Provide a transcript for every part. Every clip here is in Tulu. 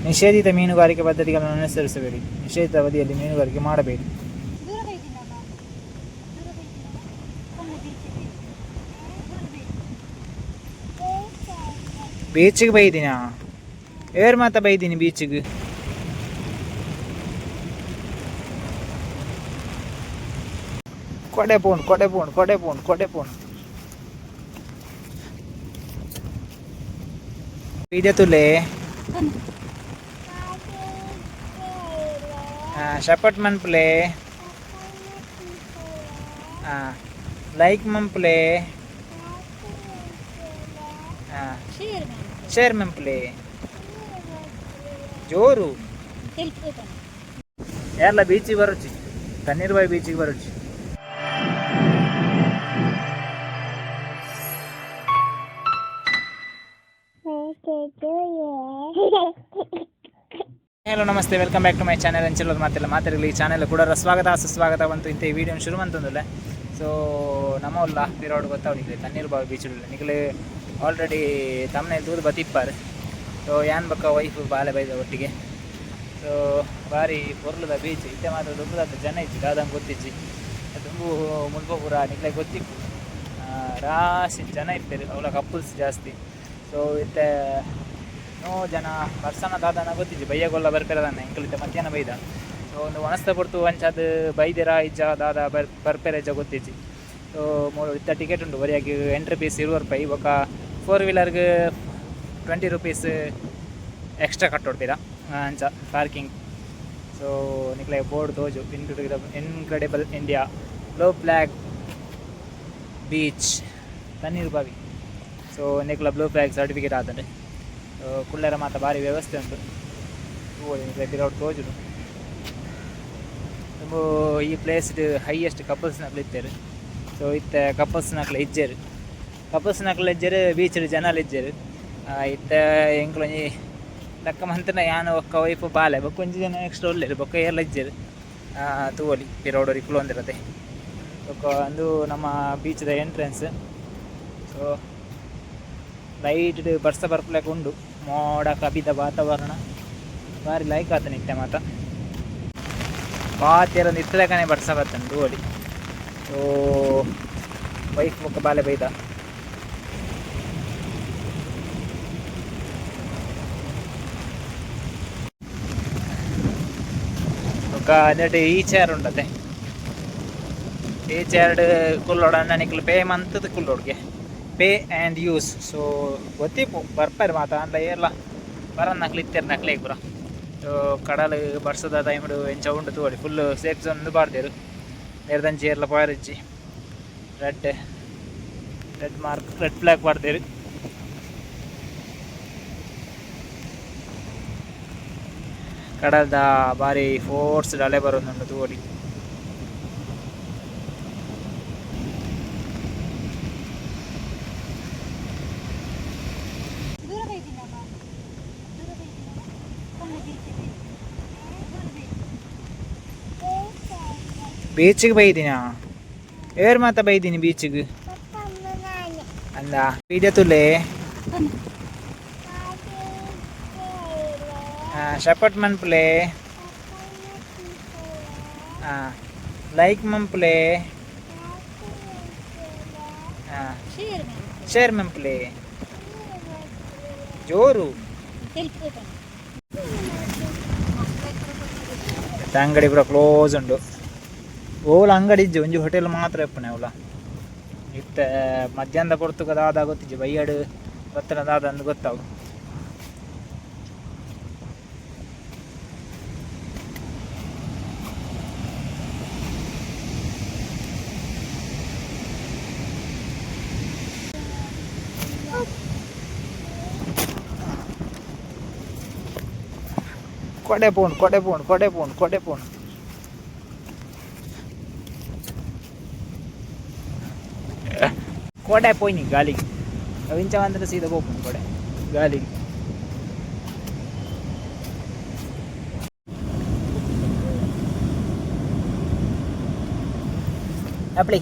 ನಿಷೇಧಿತ ಮೀನುಗಾರಿಕೆ ಪದ್ಧತಿಗಳನ್ನು ಅನುಸರಿಸಬೇಡಿ. ನಿಷೇಧಿತ ಅವಧಿಯಲ್ಲಿ ಮೀನುಗಾರಿಕೆ ಮಾಡಬೇಡಿ. ಬೀಚಿಗೆ ಬೈದಿನಾ? ಏರ್ ಮಾತ ಬೈದಿನಿ ಬೀಚಿಗೆ? ಕೊಡೆ ಪೋಣ್, ಕೊಡೆ ಪೋಣ್, ಕೊಡೆ ಪೋಣ್, ಕೊಡೆ ಪೋಣ್. ವಿಡಿಯೋ ತುಲೆ. ಸಪೋರ್ಟ್ ಮನ್ಪುಲೆ, ಲೈಕ್ ಮನ್ಪುಲೆ, ಶೇರ್ ಮನ್ಪುಲೆ ಜೋರು. ಯಾರ್ಲ ಬೀಚಿಗೆ ಬರೋಚಿ, ತಣ್ಣೀರ್ಬಾವಿ ಬೀಚಿಗೆ ಬರೋಚಿ. ಹಲೋ, ನಮಸ್ತೆ, welcome back to my channel. ಅಂಚಿಲ್ಲದ ಮಾತಿಲ್ಲ ಮಾತಿರಲಿ. ಈ ಚಾನೆಲ್ ಕೂಡ ಸ್ವಾಗತ ಸುಸ್ವಾಗತ ಬಂತು. ಇಂಥ ಈ ವಿಡಿಯೋ ಶುರು ಅಂತಂದಿಲ್ಲ. ಸೊ ನಮ್ಮ ಉಲ್ಲ ಪಿರೋಡ್ ಗೊತ್ತಾವಳಿಗೆ ತಣ್ಣೀರ್ಬಾವಿ ಬೀಚ್ ಉಲ್ಲ. ನಿಕಲೆ ಆಲ್ರೆಡಿ ತಮ್ಮನೆ ತೂದು ಬತ್ತಿಪ್ಪಾರು. ಸೊ ಯಾನ್ ಬಕ್ಕ ವೈಫ್ ಬಾಲೆ ಬೈದ ಒಟ್ಟಿಗೆ. ಸೊ ಬಾರಿ ಪೊರ್ಲುದ ಬೀಚ್. ಇತ್ತೆ ಮಾತ್ರ ದುಂಬುದಾತ ಜನ ಇಜ್ಜಿ, ದಾದಂಗೆ ಗೊತ್ತಿಜ್ಜಿ. ದುಂಬು ಮುಲ್ಪ ಪೂರ ನಿಕ್ಲೆ ಗೊತ್ತಿಪ್ಪು, ರಾಶಿ ಜನ ಇತ್ತೆರ್, ಅವಲ ಕಪ್ಪಲ್ಸ್ ಜಾಸ್ತಿ. ಸೊ ಇತ್ತೆ ನೋ ಜನ ಬರ್ಸನ ದಾದನ ಗೊತ್ತಿಜ್ಜಿ. ಬಯ್ಯಗೊಲ್ಲ ಬರ್ಪೆರದಾನ ಎಂಕಲ್. ಇತ್ತೆ ಮಧ್ಯಾಹ್ನ ಬೈದ. ಸೊ ಒಂದು ವನಸ್ತ ಪೊರ್ತು ಅಂಚಾದ್ ಬೈದೆರ ಇಜ್ಜ, ದಾದ ಬರ್ಪೆರ ಇಜ್ಜ ಗೊತ್ತಿಜ್ಜಿ. ಸೊ ಮೂಲು ಇತ್ತ ಟಿಕೆಟ್ ಉಂಡು. ಒರಿಯಾಗಿ ಎಂಟ್ರಿ ಫೀಸ್ 20 ರೂಪಾಯಿ. ಬೊಕ್ಕ ಫೋರ್ ವೀಲರ್ಗೆ 20 ರುಪೀಸ್ ಎಕ್ಸ್ಟ್ರಾ ಕಟ್ಟೊಡ್ತೀರಾ ಅಂಚ ಪಾರ್ಕಿಂಗ್. ಸೊ ನಿಕ್ಲೆ ಬೋರ್ಡ್ ತೋಜು, incredible India blue flag beach Tannirbhavi. So ನಿಕ್ಲ ಬ್ಲೂ ಫ್ಲಾಗ್ ಸರ್ಟಿಫಿಕೇಟ್ ಆತಂಡೆ. ಕುಳ್ಳೆರ ಮಾತ ಭಾರಿ ವ್ಯವಸ್ಥೆ ಉಂಟು. ತೂವೊಲಿ, ನಿಕ್ಲೆ ಪಿರವುಡು ತೋಜುಡು. ದುಂಬು ಈ ಪ್ಲೇಸ್ ಹೈಯೆಸ್ಟ್ ಕಪಲ್ಸ್ ನಕಲು ಇತ್ತೆರ್. ಸೊ ಇತ್ತೆ ಕಪಲ್ಸ್ ನಕಲು ಇಜ್ಜೆರ್, ಕಪಲ್ಸ್ ನಕಲು ಇಜ್ಜೆರ್, ಬೀಚ್ ಜನಲ ಇಜ್ಜೆರ್. ಇತ್ತೆ ಎಂಕ್ಲ ಒಂಜಿ ಲೆಕ್ಕ ಮಂತಿನ ಯಾನ್ ಬೊಕ್ಕ ವೈಫ್ ಬಾಲೆ, ಬೊಕ್ಕ ಒಂಜಿ ಜನ ಎಕ್ಸ್ಟ್ರಾ ಉಲ್ಲೆರ್, ಬೊಕ್ಕ ಏರ್ಲ ಇಜ್ಜೆರ್. ತೂವೊಲಿ, ಪಿರವುಡು ಕುಲೊಂದಿರತೆ. ಬೊಕ್ಕ ಅಂದು ನಮ್ಮ ಬೀಚ್ದ ಎಂಟ್ರೆನ್ಸ್. ಸೊ ಲೈಟ್ ಬರ್ಸ ಬರ್ಪುಲೆಕ ಉಂಡು. ಮೋಡ ಕಬಿದ ವಾತಾವರಣ, ಬಾರಿ ಲೈಕ್ ಆತನ. ಇತ್ತೆ ಮಾತ ಪಾತೆರೊಂದು ಇತ್ತಲೆಕನೆ ಬರ್ಸ ಬತ್ತಂಡು, ತೂವೊಲಿ. ಸೊ ವೈಫ್ ಬೊಕ್ಕ ಬಾಲೆ ಬೈದ. ಬೊಕ್ಕ ನೆಟ್ ಈ ಚೇರ್ ಉಂಡತೆ. ಈ ಚೇರ್ಡ್ ಕುಲ್ಲೋಡ ನಿಕ್ಲು ಪೇ ಮಂತದ ಕುಲ್ಲೋಡ್ಗೆ, ಪೇ ಆ್ಯಂಡ್ ಯೂಸ್. ಸೊ ಗೊತ್ತಿಪ್ಪು, ಬರ್ಪೆರ್ ಮಾತ ಅಂಡ ಏರ್ಲ ಬರನ್ನಕ್ಲು ಇತ್ತೆರ್ ನಕ್ಲೆ ಪೂರ. ಸೊ ಕಡಲ್ ಬರ್ಸದ ಟೈಮ್ಡು ಎಂಚ ಉಂಡು ತೂವೊಲಿ. ಫುಲ್ ಸೇಫ್ ಝೋನ್ ಪಾಡ್ದೆರ್. ನೇರ್ದಂಚಿ ಏರ್ಲ ಪೋಯರಿಜ್ಜಿ. Red red mark, red flag ಪಾಡ್ದೆರ್. ಕಡಲ್ದ ಬಾರಿ ಫೋರ್ಸ್ ಅಲೆ ಬರೊಂದುಂಡು, ತೂವೊಲಿ. ಬೀಚಿಗೆ ಬೈದಿನಾ? ಏರ್ ಮಾತ ಬೈದಿನಿ ಬೀಚಿಗೆ ಅಂದ? ವಿಡಿಯೋ ತುಲೆ. ಸಪೋರ್ಟ್ ಮನ್ಪುಲೆ, ಲೈಕ್ ಮನ್ಪುಲೆ, ಶೇರ್ ಮನ್ಪುಲೆ ಜೋರು. ಅಂಗಡಿ ಪೂರ ಕ್ಲೋಸ್ ಉಂಡು. ಓಲ ಅಂಗಡಿ ಇಜ್ಜಿ, ಒಂಜಿ ಹೋಟೆಲ್ ಮಾತ್ರ ಇಪ್ಪುನೆ ಅವಲ. ಇತ್ತೆ ಮಧ್ಯಾಹ್ನದ ಪೊರ್ತುಗ ದಾದ ಗೊತ್ತಿಜ್ಜಿ, ಬಯ್ಯಡ್ ಬತ್ತನ ದಾದ ಅಂದ್ ಗೊತ್ತಾವು. ಕೊಡೆ ಪೋಣ್, ಕೊಡೆ ಪೋಣ್, ಕೊಡೆ ಪೋಣ್, ಕೊಡೆ ಪೋಣ್. ಕೊಡೆ ಪೋಯ್ನಿ ಗಾಲಿಗೆ. ಅವು ಇಂಚ ಬಂದ್ರೆ ಸೀದಾ ಪೋಪುಂಡು ಕೊಡೆ ಗಾಲಿಗೆ. ಅಪ್ಲಿ.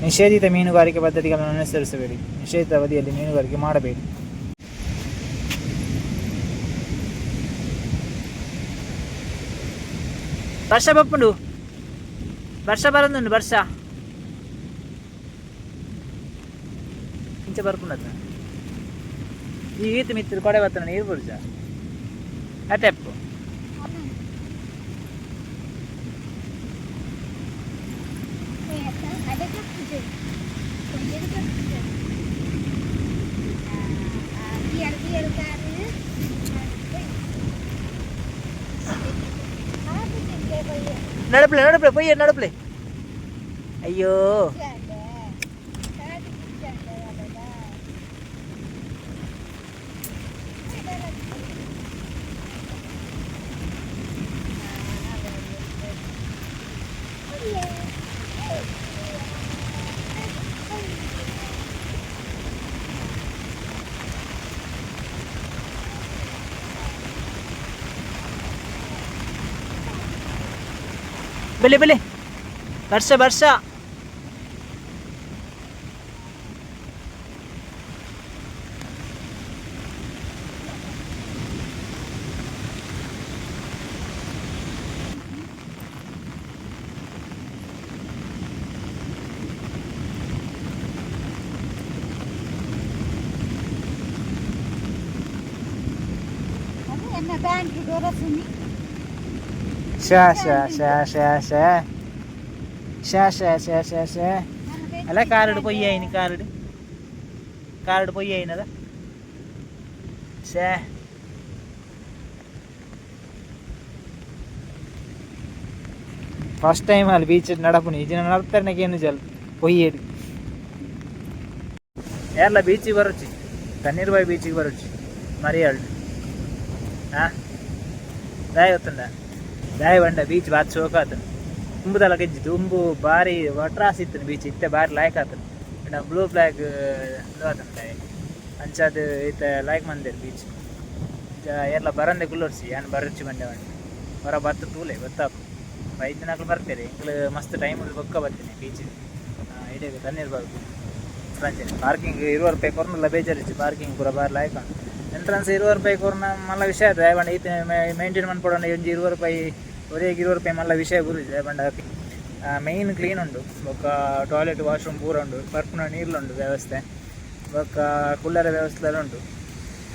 ನಿಷೇಧಿತ ಮೀನುಗಾರಿಕೆ ಪದ್ಧತಿಗಳನ್ನು ಅನುಸರಿಸಬೇಡಿ. ನಿಷೇಧಿತ ಅವಧಿಯಲ್ಲಿ ಮೀನುಗಾರಿಕೆ ಮಾಡಬೇಡಿ. ವರ್ಷ ಬಪ್ಪುಂಡು, ವರ್ಷ ಬರಂದುಂಡು, ವರ್ಷ ಇಂಚ ಬರ್ಪುಂಡತ್ತ. ಈ ಈತ ಮಿತ್ರ ಕೊಡೆ ಬತ್ತನ ನೀರು ಬುರ್ಜ ಅತ್ತೆಪ್ಪು. ನಡಪ್ಲೆ ನಡಪ್ಲೆ ಪೊಯ್ಯ ನಡಪ್ಲೆ. ಅಯ್ಯೋ, ಬೆಲೆ ಬೆಲೆ, ವರ್ಷ ವರ್ಷ. ಶಾ ಶಾ ಶಾ ಶಾ ಶಾ ಶಾ ಶಾ ಶಾ ಶಾ ಶಾ. ಅಲ್ಲ, ಕಾರಡು ಪೊಯ್ಯಾಯಿನಿ, ಕಾರಡು ಕಾರಡು ಪೊಯ್ಯಾಯಿನದ. ಶೇ, ಫಸ್ಟ್ ಟೈಮ್ ಅಲ್ಲಿ ಬೀಚ್ ನಡಪುನಿ. ಇಜಿನ ನಡಪ್ತಾರನಕ್ಕೆ ಏನು ಜಲ್ ಪೊಯ್ಯೇಡು. ಯಾರಲ್ಲ ಬೀಚಿಗೆ ಬರೋಚಿ, ತಣ್ಣೀರ್ಬಾಯಿ ಬೀಚಿಗೆ ಬರೋಚಿ ಮರಿಯಾಳು. ಹಾಂ, ದಾಯ ಗೊತ್ತುಂಡ? ದಾಯ ಬಂಡ ಬೀಚ್ ಬಾತ್ ಶೋಕ ಆತನು. ತುಂಬುದಲ್ಲ ಗೆಜ್ಜಿ ತುಂಬು ಬಾರಿ ವಟ್ರಾಸ್ ಇತ್ತು ಬೀಚ್. ಇತ್ತೆ ಬಾರಿ ಲಾಯ್ಕ್ ಆತನು. ಬ್ಲೂ ಫ್ಲಾಗ್ ಆತನ ದಾಯ ಅಂಚಾದ ಇತ್ತ ಲಾಯ್ಕ್ ಮಂದಿರ್ ಬೀಚ್. ಏರ್ಲ ಬರಂದೆ ಕುಲ್ಲೊರ್ಸಿ, ಯಾನ್ ಬರೊಚ್ಚಿ ಬಂಡೆ ಬಂಡೆ ಹೊರ ಬತ್ತ ತೂಲೆ ಗೊತ್ತಾಪು. 5 ದಿನಕ್ಲು ಬರ್ತೀರಿ ಇಂಕ್ಲು ಮಸ್ತ್ ಟೈಮ್ ಬೊಕ್ಕ ಬರ್ತೀನಿ ಬೀಚ್ ಇಡೀ ತಣ್ಣೀರ್ಬಾವಿ. ಪಾರ್ಕಿಂಗ್ 20 ರೂಪಾಯಿ ಕೊರ್ನಲ್ಲ, ಬೇಜಾರಿಚ್ಚಿ. ಪಾರ್ಕಿಂಗ್ ಪೂರ ಬಾರಿ ಲಾಯ್ಕ್ ಉಂಡು. ಎಂಟ್ರೆನ್ಸ್ 20 ರೂಪಾಯಿ ಕೊರ್ನ ಮಲ್ಲ ವಿಷಯ ಆಯ್ತು. ದಯಪಂಡ ಈತ ಮೇಂಟೈನ್ ಮನ್ಪೊಡಂಡ ಒಂಜಿ 20 ರೂಪಾಯಿ, ಒರಿಯಗ್ 20 ರೂಪಾಯಿ ಮಲ್ಲ ವಿಷಯ ಬುರುಜಿ. ದಯಪಂಡ ಮೇಯ್ನ್ ಕ್ಲೀನ್ ಉಂಡು. ಬೊಕ್ಕ ಟಾಯ್ಲೆಟ್, ವಾಶ್ರೂಮ್ ಪೂರ ಉಂಡು. ಪರ್ಪುನ ನೀರ್ಲು ವ್ಯವಸ್ಥೆ, ಬೊಕ್ಕ ಕುಲ್ಲರ ವ್ಯವಸ್ಥೆ ಉಂಟು.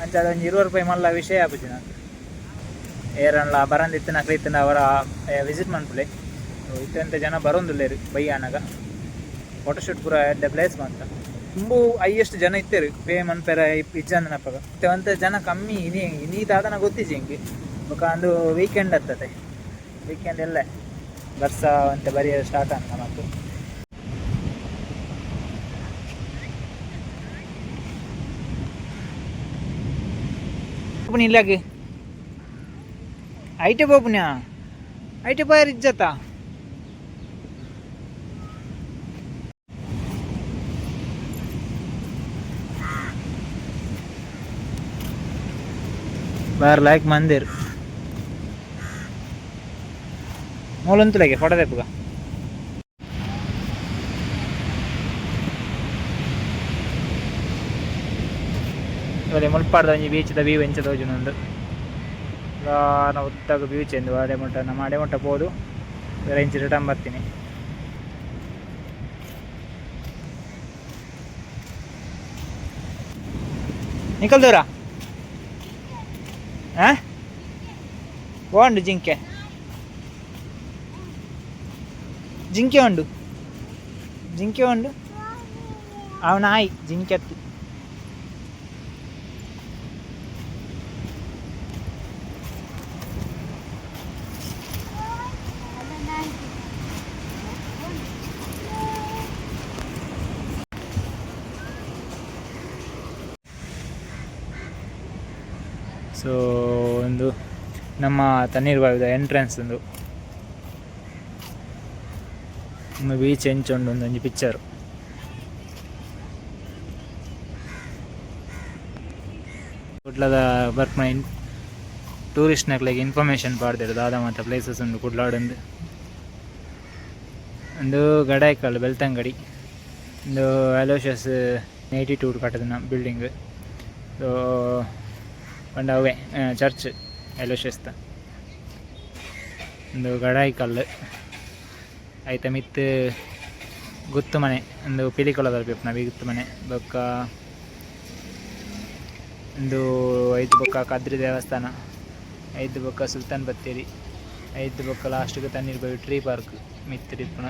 ಅಂಚ ಒಂಜಿ 20 ರೂಪಾಯಿ ಮಲ್ಲ ವಿಷಯ ಆಪುಜಿ ನಂಕ್. ಏರನ್ಲ ಬರಂದಿತ್ತಿನ ಇತ್ತಿನ ಅವರ ವಿಸಿಟ್ ಮನ್ಪುಲೆ. ಇತ್ತಂತ ಜನ ಬರೋಂದುಲ್ಲೇರು ಬಯ್ಯಾನಗ. ಫೋಟೋಶೂಟ್ ಪೂರ ಎಡ್ಡೆ ಪ್ಲೇಸ್ ಮಾತ್ರ. ತುಂಬು ಹೈಯೆಸ್ಟ್ ಜನ ಇತ್ತೇರು ಪೇ ಮನ್ಪೆರ ಇಜ್ಜಂದನಪಗ. ಇತ್ತೆ ಒಂತೆ ಜನ ಕಮ್ಮಿ ಇನಿ. ಇನಿ ದಾದನ ಗೊತ್ತಿಜ್ಜಿ ಎಂಕ್. ಬೊಕ ಅಂದು ವೀಕೆಂಡ್ ಅತ್ತದೆ, ವೀಕೆಂಡ್ ಎಲ್ಲ ಬರ್ಸ ಒಂತೆ ಬರಿಯರೆ ಸ್ಟಾರ್ಟ್ ಆಂಡ್ ನಮಕ್. ಇಲ್ಲಗ್ ಐಟೆ ಪೋಪುನ್ಯಾ? ಐಟೆ ಪೋಯರ್ ಇಜ್ಜತ್ತ? ಬಾರ್ ಲಾಯ್ಕ್ ಮಂದಿರ್ ಮೂಲಂತುಲೆಗೆ ಫೋಟೋ ತೆಪ್ಪುಗ. ಇವಲೆ ಮುಲ್ಪಾಡ್ದ ಒಂಜಿ ಬೀಚ್ದ ವ್ಯೂ ಎಂಚ ತೋಜುಂಡು. ಉದ್ದಾಗ ಬೀಚ್ ಎಂದು ಅಡೆ ಮುಟ್ಟ, ನಮ್ಮ ಅಡೆ ಮುಟ್ಟ ಪೋದು ಬೇರೆ ಇಂಚಿ ರಿಟರ್ನ್ ಬರ್ತೀನಿ. ನಿಕಲ್ ದೂರ ಹಾಂ ಉಂಡು. ಜಿಂಕೆ, ಜಿಂಕೆ ಉಂಡು, ಜಿಂಕೆ ಉಂಡು. ಅವು ನಾಯಿ, ಜಿಂಕೆ ಅತ್ತು. ಸೊ ಒಂದು ನಮ್ಮ ತಣ್ಣೀರ್ಬಾವಿದ ಎಂಟ್ರೆನ್ಸ್ ಒಂದು ಒಂದು ಬೀಚ್ ಎಂಚ ಉಂಡು ಒಂದೊಂಜಿ ಪಿಕ್ಚರ್. ಕುಡ್ಲದ ಬರ್ಪುನ ಟೂರಿಸ್ಟ್ನಕ್ಲೆಗ್ ಇನ್ಫಾರ್ಮೇಷನ್ ಪಾಡ್ದೆರ್, ದಾದ ಮಾತ ಪ್ಲೇಸಸ್ ಉಂಡು ಕುಡ್ಲಾಡಂದು. ಉಂದು ಗಡಾಯಿಕಲ್ಲು, ಬೆಳ್ತಂಗಡಿ. ಉಂದು ಅಲೋಶಿಯಸ್ 82 ಕಟ್ಟದಿನ ಬಿಲ್ಡಿಂಗ್. ಸೊ ಪಂಡ ಅವೇ ಚರ್ಚ್ ಅಲೋಶಿಯಸ್ದ. ಉಂದು ಗಡಾಯಿ ಕಲ್ಲು. ಐತ ಮಿತ್ತ್ ಗುತ್ತು ಮನೆ. ಉಂದು ಪಿಲಿಕುಳದ ಇಪ್ಪುನ ಗುತ್ತು ಮನೆ. ಬೊಕ್ಕ ಉಂದು ಐತು ಬೊಕ್ಕ ಕದ್ರಿ ದೇವಸ್ಥಾನ, ಐತು ಬೊಕ್ಕ ಸುಲ್ತಾನ್ ಬತ್ತೇರಿ, ಐತು ಬೊಕ್ಕ ಲಾಸ್ಟ್ಗೆ ತಣ್ಣೀರ್ ಬಾವಿ ಟ್ರೀ ಪಾರ್ಕ್ ಮಿತ್ತ್ ಇಪ್ಪುನ.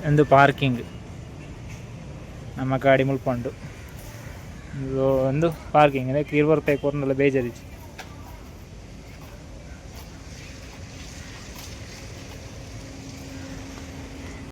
ಉಂದು ಪಾರ್ಕಿಂಗ್. ನಮ್ಮ ಗಾಡಿ ಮುಲ್ಪ ಉಂಡು. ಉಂದು ಒಂದು ಪಾರ್ಕಿಂಗ್. ಇದಕ್ಕೆ 20 ರೂಪಾಯಿ ಕೊರ್ಂಡಲ ಬೇಜಾರಿಜ್ಜಿ.